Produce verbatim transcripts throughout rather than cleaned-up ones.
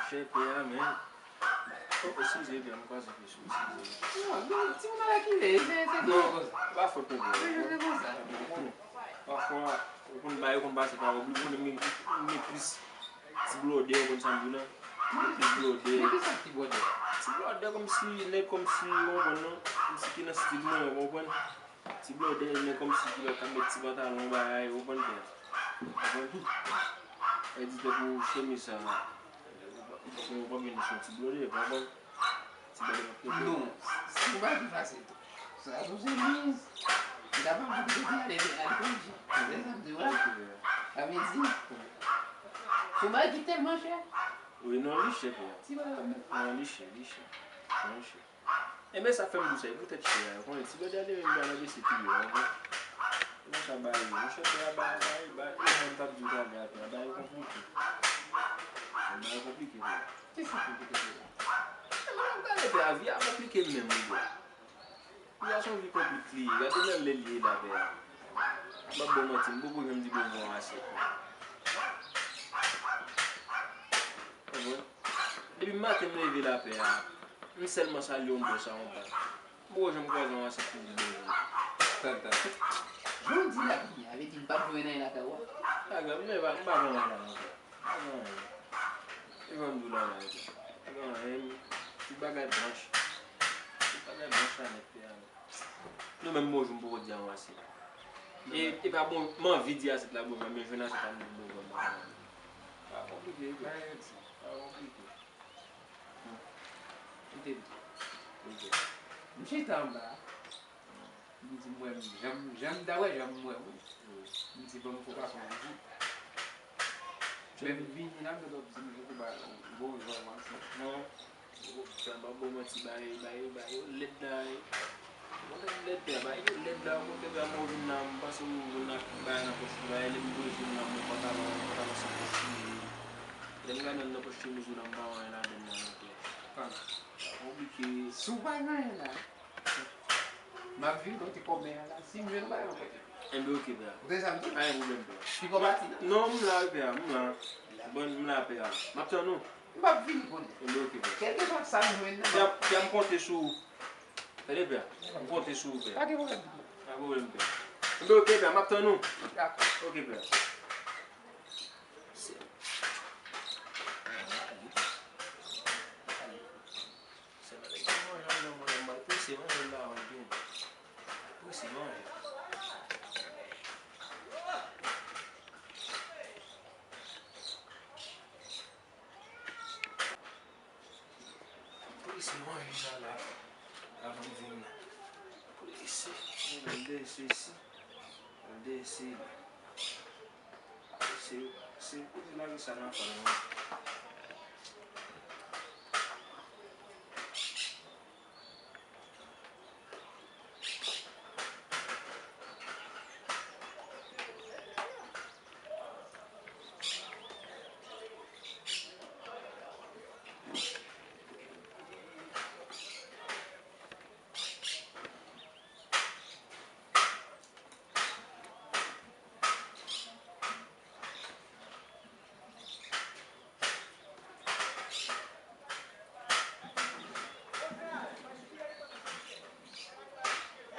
Chè pè a, men. Oh, eskize, pè, m kwaze pye sou, eskize. Non, non, timoun nan rekile, se, se Non, konsa. Pa fòt mwen, pè. Se, se konsa. Ou konnen, pafwa, ou konn bagay, ou konn pase pa ou, ou konnen, men, men plis ti blòdè, ou konn sa m di w la? Ti blòdè. Men ki sa ti blòdè? Ti blòdè kòmsi, nèg kòmsi, ou konprann non? Kòmsi ki nan stil mwen, ou konprann? Ti blòdè, nèg kòmsi ki pa ka met ti pantalon, bagay, ou konprann, pè? Ou konprann? E di tankou chemiz sa, ou konprann, se yon ti blòdè, ou konprann? Ti blòdè p ap kenbe. Non, se yon bagay ki fasil tou. Sa se yon chemiz. Li ta pa pou li te ale, ale konji. Se sa m di w la. Sa vle di, se yon bagay ki tèlman chè. Wi, non, li chè, pè. Ti bagay. Non, li chè, li chè. Non, li chè. Enben, sa fè m di w sa, e poutèt chè a, ou konnen, ti blòdè a te menm pral anbese pi lwen, ou konprann? Ou konn sa bagay yo, monchè, pè a, bagay, bagay, e jan m t ap di w talè a, pè a, bagay yo konplike. Bagay yo konplike, pè a. Kisa konplike, pè a? E mwen ap gade, pè a, vi a konplike menm, wi, pè a. Vi a se yon vi konplike li ye, gade nan lè l ye la, pè a. M p ap ba w manti, m poko janm di bonjou yon asyèt, pè a. Ou konprann? Depi maten m leve la, pè a, m sèlman salye yon bòs a yon bank. M poko janm kwaze yon asyèt pou di bonjou. Tann, tann. Jan w di la kounye a, vle di m p ap jwenn anyen lakay ou a? Pa grav, men pa, m pa vann anyen la non, pè. M pa vann anyen. E jan m di w la la, pè. M pa vann anyen, tout bagay blanch. Tout bagay blanch la nèt, pè a. Nou menm bonjou m poko di a yon asyèt. E, e pa bon, m anvi di asyèt la bonjou, men jwenn asyèt la m di bonjou, m pa vann anyen. Sa konplike, pè. Sa konplike. Kite m. Ok. M chita anba a. M di, m wè, m, jan m, jan m ta wè, jan m wè, wi. M di, bon, m fè w pase yon vizit. Men m vini la, m ta di, m di, bon, jan w pase. Non. Bon, sa m pa ba w manti, bagay, bagay, bagay yo lèd la, wi. Mwen te lèd la, bagay yo lèd la, mwen te gade mwen vin la, m panse ou vin la, bagay nan pòch ou, bagay lè m voye vin la, mwen pantalon, pantalon san pòch li ye. Lè m gade nan pòch chemiz ou la, m pa wè anyen ladann nan non, pè. Sa konplike. Si w pa gen anyen la, m ap vin kote kòmè a la. Si m jwenn, m ba w yon kote. Enben, ok, pè a. Ou tande sa m di w? Pa gen pwoblèm, pè a. Piko pati? Non, m la, wi, pè a, m la. Bon, m la, pè a. M ap tann ou. M ap vini kounye a. Enben, ok, pè a. Kèlkeswa sa m jwenn nan, pè a, m ap, pè a, m konte sou ou. Tande, pè a. M konte sou ou, pè a. Pa gen pwoblèm. Pa gen pwoblèm, pè a. Enben, ok, pè a, m ap tann ou. Dakò. Ok, pè a. Se, ale. Ale. Sèlman lè gen manje anndan mwen, m al prese manje m la, mwen byen. Prese manje. Prese manje sa la. Avan m vin la. Prese. Mwen al dèyè sesi. Al dèyè sesi. Se, se kote lage sa nan fal mwen.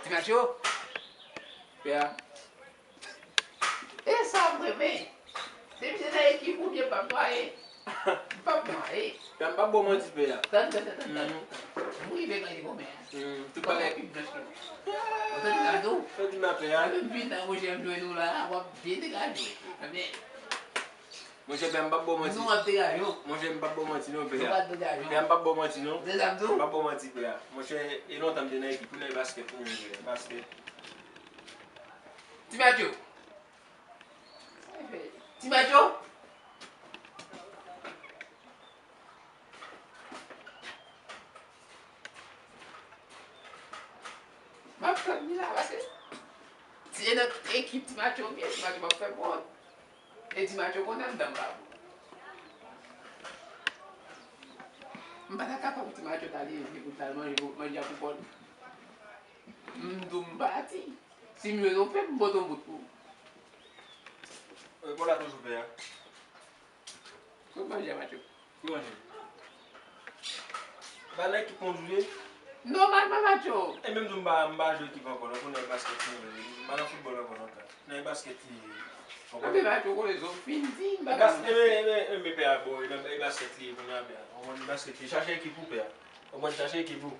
Ti Matyo? Pè a. E sa m renmen. Depi se nan ekip ou byen m p ap nwaye. M p ap nwaye. Pè a, m p ap ba w manti, pè a. Tann, tann, tann, tann, tann. Mhm. M rive nan li konbyen? Mhm. Tout bagay pi blanch ke mwen. Ou tande sa m di w? Ou tande sa, pè a? Depi m vin nan, monchè, m jwenn ou la, w ap byen degaje w. Ebyen. Monchè, pè a, m p ap ba w manti. Nou ap degaje w. Monchè, m p ap ba w manti non, pè a. Nou pral degaje w. Pè a, m p ap ba w manti non. Ou tande sa m di w? M p ap ba w manti, pè a. Monchè, e lontan m te nan ekip ou nan baskèt ou menm, pè a. Baskèt. Ti Matyo. Ti Matyo. M ap tann li la, paske si se nan ekip Ti Matyo m ye, Ti Matyo p ap fè m wont. E Ti Matyo konnen anndan m pa bon. M pa ta kapab Ti Matyo ta leve pou l t al manje, manje a pou kò l. M di w m pati. Si m jwenn yon pèp, m pote yon bout pou ou. Wi, m la toujou, pè a. Kot manje a, Matyo? Ki manje? Pa nan ekip mwen w jwe? Nòmalman, Matyo. E menm tou m pa, m pa jwe ekip ankò, non, pou nan e basket li ye. M pa nan foutbòl ankò, non, frè. Nan e basket li ye. Anben, Matyo, konnen sa w fin di, m pa ka. Ebyen, ebyen, ebyen, pè a, bon, e basket li ye, kounye a, pè a. Ou konn basket li, chache ekip ou, pè a. Ou konn chache ekip ou.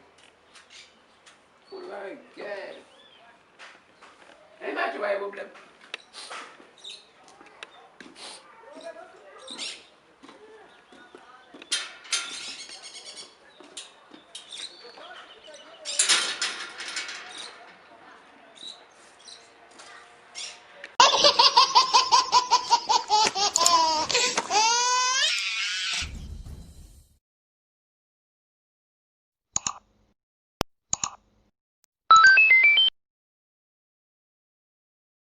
Pou lagè. E Matyo, pa gen pwoblèm.